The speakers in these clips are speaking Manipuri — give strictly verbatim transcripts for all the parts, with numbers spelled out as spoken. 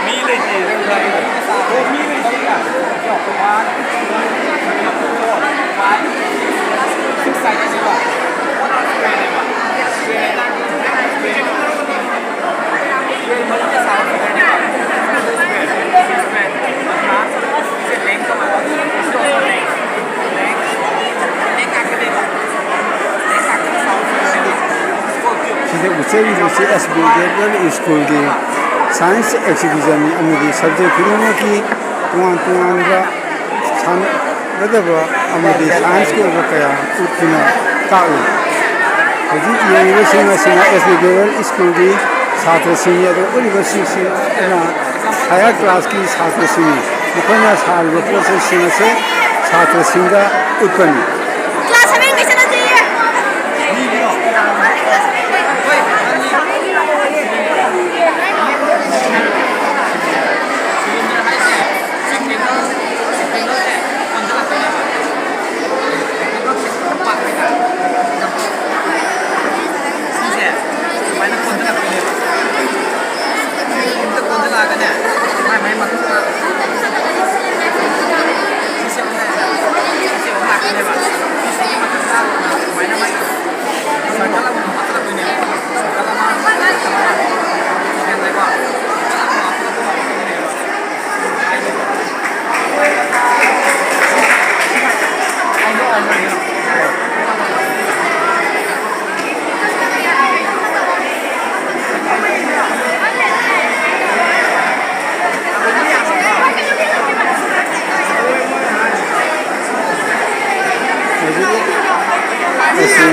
ꯃꯤ ꯂꯩꯇꯦ ꯅꯪ ꯍꯥꯏꯗꯣ꯫ ꯑꯣ, ꯃꯤ ꯂꯩꯇꯦ꯫ One, two, three, four, five, six, six side ꯅꯦꯕ꯫ Square ꯅꯦꯕ꯫ Square ꯃꯔꯤꯅ ꯁꯥꯕ figure ꯅꯦꯕ꯫ Square, six square꯫ ꯁꯤꯁꯦ length ꯀꯧꯋꯦꯕ꯫ ꯁꯤꯁꯨ length꯫ Length, length ꯉꯥꯛꯇꯅꯦꯕ꯫ Length ꯉꯥꯛꯇꯅ ꯁꯥꯕ figure ꯅꯦꯕ꯫ Square cube꯫ ꯁꯤꯗ ꯎꯠꯆꯔꯤꯕꯁꯤ ꯑꯦꯁ ꯕꯤ ꯒꯦꯠꯋꯦꯜ ꯁ꯭ꯀꯨꯜꯒꯤ ꯁꯥꯏꯟꯁ ꯑꯦꯛꯖꯤꯕꯤꯖꯟꯅꯤ ꯑꯃꯗꯤ ꯁꯕꯖꯦꯛ ꯈꯨꯗꯤꯡꯃꯛꯀꯤ ꯇꯣꯉꯥꯟ ꯇꯣꯉꯥꯟꯕ ꯁꯥꯟꯅꯒꯗꯕ ꯑꯃꯗꯤ ꯁꯥꯏꯟꯁꯀꯤ ꯑꯣꯏꯕ ꯀꯌꯥ ꯎꯠꯇꯨꯅ ꯇꯥꯛꯂꯤ꯫ ꯍꯧꯖꯤꯛ ꯌꯦꯡꯂꯤꯕꯁꯤꯡ ꯑꯁꯤꯅ ꯑꯦꯁ ꯕꯤ ꯒꯦꯠꯋꯦꯜ ꯁ꯭ꯀꯨꯜꯒꯤ ꯁꯥꯇ꯭ꯔꯁꯤꯡꯅꯤ, ꯑꯗꯨꯒ ꯎꯠꯂꯤꯕꯁꯤꯡꯁꯤꯅ ꯍꯥꯌꯔ ꯀ꯭ꯂꯥꯁꯀꯤ ꯁꯥꯇ꯭ꯔꯁꯤꯡꯅꯤ꯫ ꯃꯈꯣꯏꯅ ꯁꯥꯔꯤꯕ ꯄꯣꯠ ꯆꯩꯁꯤꯡ ꯑꯁꯤ ꯁꯥꯇ꯭ꯔꯁꯤꯡꯗ ꯎꯠꯄꯅꯤ꯫ Class seven ꯀꯩ ꯆꯠꯂꯁꯤ? ꯁꯤꯁꯦ ꯁꯨꯃꯥꯏꯅ ꯀꯣꯟꯁꯤꯜꯂꯛꯇꯣꯏꯅꯦꯕ꯫ ꯁꯤ ꯀꯣꯟꯁꯤꯜꯂꯛꯑꯒꯅꯦ, ꯃꯥꯏ ꯃꯥꯏ ꯃꯊꯛꯇ ꯁꯤ ꯁꯦꯝꯕ ꯌꯥꯏꯗꯅ꯫ ꯁꯤ ꯁꯦꯝꯕ ꯂꯥꯛꯀꯅꯦꯕ꯫ ꯁꯤꯒꯤ ꯃꯊꯛꯇ ꯁꯨꯃꯥꯏꯅ ꯃꯥꯏ circle ꯑꯃ ꯍꯥꯞꯆꯤꯜꯂꯛꯇꯣꯏꯅꯦꯕ꯫ Circle ꯑꯃ, circle ꯑꯃ꯫ ꯁꯤ ꯒ꯭ꯌꯥꯟ ꯇꯥꯏꯀꯣ? Circle ꯑꯃ ꯍꯥꯞꯆꯤꯜꯂꯛꯇꯣꯏꯅꯦꯕ꯫ ꯍꯧꯖꯤꯛ ꯑꯁꯤ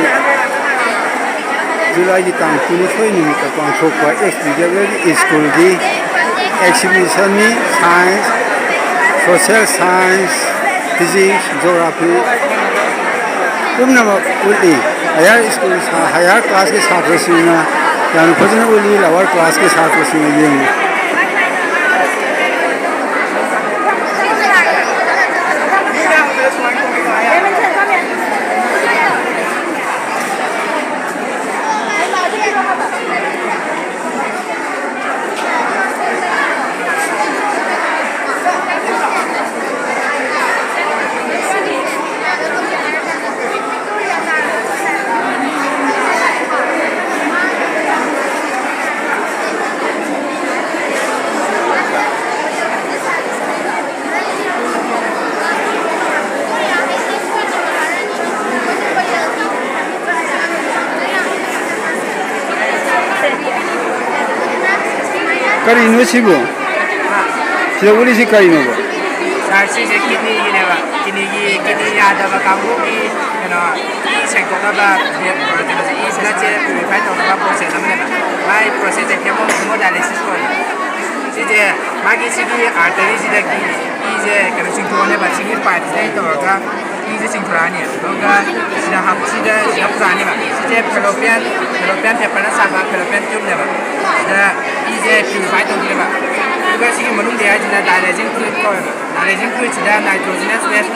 ꯖꯨꯂꯥꯏꯒꯤ ꯇꯥꯡ ꯀꯨꯟꯅꯤꯊꯣꯏ ꯅꯨꯃꯤꯠꯇ ꯄꯥꯡꯊꯣꯛꯄ ꯑꯦꯁ ꯗꯤ ꯗꯕ꯭ꯂꯤꯎ ꯁ꯭ꯀꯨꯜꯒꯤ ꯑꯦꯛꯖꯤꯕꯤꯁꯟꯅꯤ꯫ Science, social science, physics, geography ꯄꯨꯝꯅꯃꯛ ꯎꯠꯂꯤ꯫ ꯍꯥꯌꯔ ꯁ꯭ꯀꯨꯜ, ꯍꯥꯌꯔ ꯀ꯭ꯂꯥꯁꯀꯤ ꯁꯥꯇ꯭ꯔꯁꯤꯡꯅ ꯌꯥꯝꯅ ꯐꯖꯅ ꯎꯠꯂꯤ, ꯂꯋꯥꯔ ꯀ꯭ꯂꯥꯁꯀꯤ ꯁꯥꯇ꯭ꯔꯁꯤꯡꯅ ꯌꯦꯡꯉꯤ꯫ ꯀꯔꯤꯅꯣ ꯁꯤꯕꯨ? ꯁꯤꯗ ꯎꯠꯂꯤꯁꯤ ꯀꯔꯤꯅꯣꯕ? ꯁꯥꯔ, ꯁꯤꯁꯦ ꯀꯤꯗꯅꯤꯒꯤꯅꯦꯕ꯫ ꯀꯤꯗꯅꯤꯒꯤ, ꯀꯤꯗꯅꯤ ꯌꯥꯗꯕ ꯀꯥꯡꯕꯨꯒꯤ ꯀꯩꯅꯣ, ꯏ ꯁꯦꯡꯗꯣꯛꯅꯕ, ꯀꯩꯅꯣꯁꯦ, ꯏ ꯕ꯭ꯂꯠꯁꯦ ꯄ꯭ꯌꯨꯔꯤꯐꯥꯏ ꯇꯧꯅꯕ ꯄ꯭ꯔꯣꯁꯦꯁ ꯑꯃꯅꯦꯕ꯫ ꯃꯥꯏ ꯄ꯭ꯔꯣꯁꯦꯁꯁꯦ ꯍꯦꯃꯣ-, ꯍꯦꯃꯣꯗꯥꯏꯂꯥꯏꯁꯤꯁ ꯀꯧꯋꯦꯕ꯫ ꯁꯤꯁꯦ ꯃꯥꯒꯤ ꯁꯤꯒꯤ ꯑꯥꯔꯇꯔꯤꯁꯤꯗꯒꯤ ꯏꯁꯦ ꯀꯩꯅꯣ ꯆꯤꯡꯊꯣꯛꯑꯅꯦꯕ꯫ ꯁꯤꯒꯤ ꯄꯥꯏꯞꯁꯤꯗꯒꯤ ꯇꯧꯔꯒ ꯏꯁꯦ ꯆꯤꯡꯊꯣꯔꯛꯑꯅꯤ꯫ ꯑꯗꯨꯒ ꯁꯤꯗ ꯍꯥꯞ-, ꯁꯤꯗ, ꯁꯤꯗ ꯄꯨꯔꯛꯑꯅꯦꯕ꯫ ꯁꯤꯁꯦ ꯐꯦꯂꯣꯄꯤꯌꯥꯟ, ꯐꯦꯂꯣꯄꯤꯌꯥꯟ ꯄꯦꯄꯔꯅ ꯁꯥꯕ ꯐꯦꯂꯣꯄꯤꯌꯥꯟ ꯇ꯭ꯌꯨꯕꯅꯦꯕ꯫ ꯁꯤꯗ ꯏꯁꯦ ꯄ꯭ꯌꯨꯔꯤꯐꯥꯏ ꯇꯧꯗꯣꯏꯅꯦꯕ꯫ ꯑꯗꯨꯒ ꯁꯤꯒꯤ ꯃꯅꯨꯡꯗ ꯍꯥꯏꯁꯤꯅ dilating fluid ꯀꯧꯋꯦꯕ꯫ Dilating fluidꯁꯤꯗ nitrogenous waste,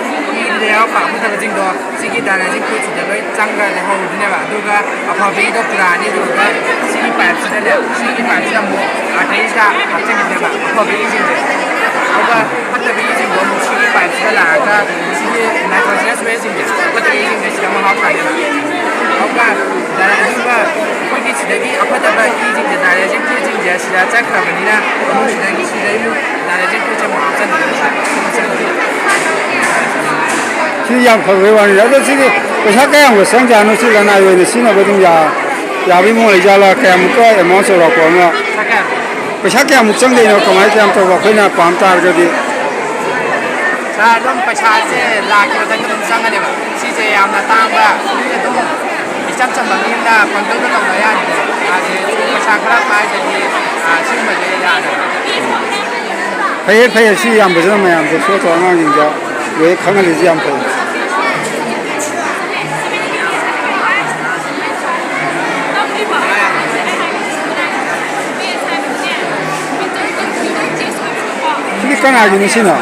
ꯏꯗ ꯌꯥꯎꯔꯛꯄ ꯑꯐꯠꯇꯕꯁꯤꯡꯗꯣ ꯁꯤꯒꯤ dilating fluidꯁꯤꯗ ꯂꯣꯏ ꯆꯪꯉꯒ ꯂꯩꯍꯧꯗꯣꯏꯅꯦꯕ꯫ ꯑꯗꯨꯒ ꯑꯐꯕ ꯏꯗꯣ ꯄꯨꯔꯛꯑꯅꯤ, ꯑꯗꯨꯒ ꯁꯤꯒꯤ ꯄꯥꯏꯞꯁꯤꯗꯅꯦ, ꯁꯤꯒꯤ ꯄꯥꯏꯞꯁꯤꯗ ꯑꯃꯨꯛ ꯑꯥꯔꯇꯔꯤꯁꯤꯗ ꯍꯥꯞꯆꯤꯟꯈꯤꯗꯣꯏꯅꯦꯕ ꯑꯐꯕ ꯏꯁꯤꯡꯁꯦ꯫ ꯑꯗꯨꯒ ꯐꯠꯇꯕ ꯏꯁꯤꯡꯗꯣ ꯑꯃꯨꯛ ꯁꯤꯒꯤ ꯄꯥꯏꯞꯁꯤꯗ ꯂꯥꯛꯑꯒ ꯁꯤꯒꯤ nitrogenous wasteꯁꯤꯡꯁꯦ, ꯐꯠꯇꯕ ꯏꯁꯤꯡꯁꯦ ꯁꯤꯗ ꯑꯃꯨꯛ ꯍꯥꯞꯈ꯭ꯔꯅꯦꯕ꯫ ꯑꯗꯨꯒ, ꯑꯗꯨꯒ ꯑꯩꯈꯣꯏꯒꯤ ꯁꯤꯗꯒꯤ ꯑꯐꯠꯇꯕ ꯏꯁꯤꯡꯁꯦ, dilating fluidꯁꯤꯡꯁꯦ ꯁꯤꯗ ꯆꯠꯈ꯭ꯔꯕꯅꯤꯅ ꯑꯃꯨꯛ ꯁꯤꯗꯒꯤ, ꯁꯤꯗꯒꯤ ꯑꯃꯨꯛ dilating fluidꯁꯦ ꯑꯃꯨꯛ ꯍꯥꯞꯆꯤꯟꯗꯣꯏꯅꯦꯕ ꯁꯤꯗ꯫ ꯁꯤ ꯌꯥꯝ ꯐꯕꯩ ꯋꯥꯅꯤ꯫ ꯑꯗꯣ ꯁꯤꯒꯤ ꯄꯩꯁꯥ ꯀꯌꯥꯃꯨꯛ ꯆꯪꯖꯥꯠꯅꯣ? ꯁꯤ ꯂꯅꯥꯏ ꯑꯣꯏꯅ ꯁꯤꯖꯤꯟꯅꯕ ꯑꯗꯨꯝ ꯌꯥ-, ꯌꯥꯕꯒꯤ ꯃꯑꯣꯡ ꯂꯩꯖꯥꯠꯂꯥ? ꯀꯌꯥꯃꯨꯛꯀ amount ꯆꯥꯎꯔꯥꯛꯄ ꯑꯃ? ꯄꯩꯁꯥ ꯀꯌꯥꯃꯨꯛ ꯆꯪꯗꯣꯏꯅꯣ? ꯀꯃꯥꯏꯅ, ꯀꯌꯥꯝ ꯇꯧꯕ? ꯑꯩꯈꯣꯏꯅ ꯄꯥꯝ ꯇꯥꯔꯒꯗꯤ? ꯁꯥꯔ, ꯑꯗꯨꯝ ꯄꯩꯁꯥꯁꯦ ꯂꯥꯛꯀꯤ ꯃꯊꯛꯇ ꯑꯗꯨꯝ ꯆꯪꯒꯅꯦꯕ꯫ ꯁꯤꯁꯦ ꯌꯥꯝꯅ ꯇꯥꯡꯕ, ꯃꯤ ꯑꯗꯨꯝ ꯏꯆꯝ ꯆꯝꯕ ꯃꯤ ꯑꯃꯅ ꯄꯪꯇꯧꯗ ꯇꯧꯕ ꯌꯥꯗꯦ꯫ ꯃꯥꯁꯦ ꯄꯩꯁꯥ ꯈꯔ ꯄꯥꯏꯗꯗꯤ, ꯑꯥ, ꯁꯤꯒꯨꯝꯕꯁꯦ ꯌꯥꯗꯦꯕ꯫ ꯐꯩꯌꯦ, ꯐꯩꯌꯦ꯫ ꯁꯤ ꯌꯥꯝ ꯐꯖꯅ ꯃꯌꯥꯝꯗ ꯁꯣ ꯇꯧꯔ ꯑꯉꯥꯡꯁꯤꯡꯗ ꯂꯣꯏ ꯈꯪꯍꯜꯂꯤꯁꯤ ꯌꯥꯝ ꯐꯩ꯫ ꯁꯤꯗꯤ ꯀꯅꯥꯒꯤꯅꯣ ꯁꯤꯅ?